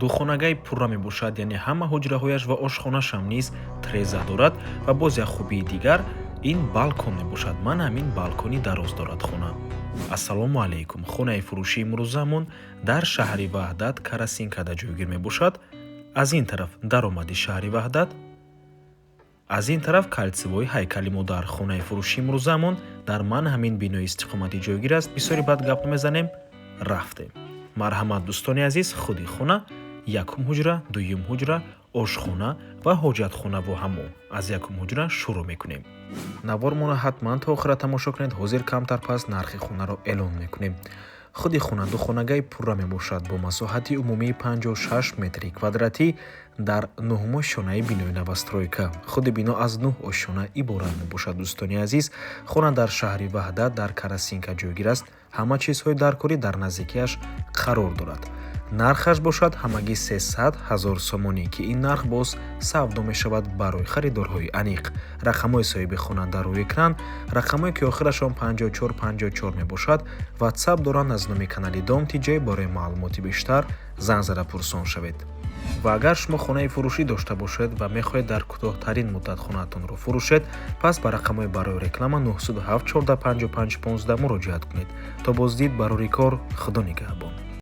Духонагаи пурра мебошад, яъне ҳама ҳуҷраҳояш ва ошхонашам низ треза дорад. Ва боз як хубии дигар ин балкон мебошад. Ман ҳамин балкони дароз дорад хона. Ассалому алайкум! Хонаи фурӯшии имрӯзамон дар шаҳри Ваҳдат, Карасинкада ҷойгир мебошад. Аз ин тараф даромади шаҳри Ваҳдат, аз ин тараф кольцевой ҳайкали модар. Хонаи фурӯшии имрӯзамон дар ман ҳамин бинои истиқоматӣ ҷойгир аст. Бисёри бад гап намезанем, рафтем. Марҳамат, дӯстони азиз, худи хона: якум ҳуҷра, дуюм ҳуҷра, ошхона ва ҳоҷатхонаву ҳаммом. Аз якум ҳуҷра шурӯъ мекунем. Навормонро ҳатман то охира тамошо кунед. Ҳозир камтар пас нархи хонаро эълон мекунем. Худи хона духонагаи пурра мебошад бо масоҳати умумии 56 метри квадратӣ дар нуҳум ошёнаи бинои новостройка. Худи бино аз нӯҳ ошёна иборат мебошад. Дӯстони азиз, хона дар шаҳри Ваҳдат, дар Карасинка ҷойгир аст. Ҳама чизҳои даркорӣ дар наздикиаш қарор дорад. Нархаш бошад ҳамагӣ 300 ҳазор сомонӣ, ки ин нарх боз савдо мешавад барои харидорҳои аниқ. Рақамҳои соҳиби хона дар рӯи экран. Рақамҳое, ки охирашон 54 54 мебошад, Ватсап доранд. Аз номи канали Дом Тиҷай барои маълумоти бештар занг зада пурсон шавед. Ва агар шумо хонаи фурӯшӣ дошта бошед ва мехоҳед дар кӯтоҳтарин муддат хонаатонро фурӯшед, пас ба рақамҳои барои реклама 907 14 55 15 муроҷиат кунед. То боздид, барори кор, Худо нигаҳбон.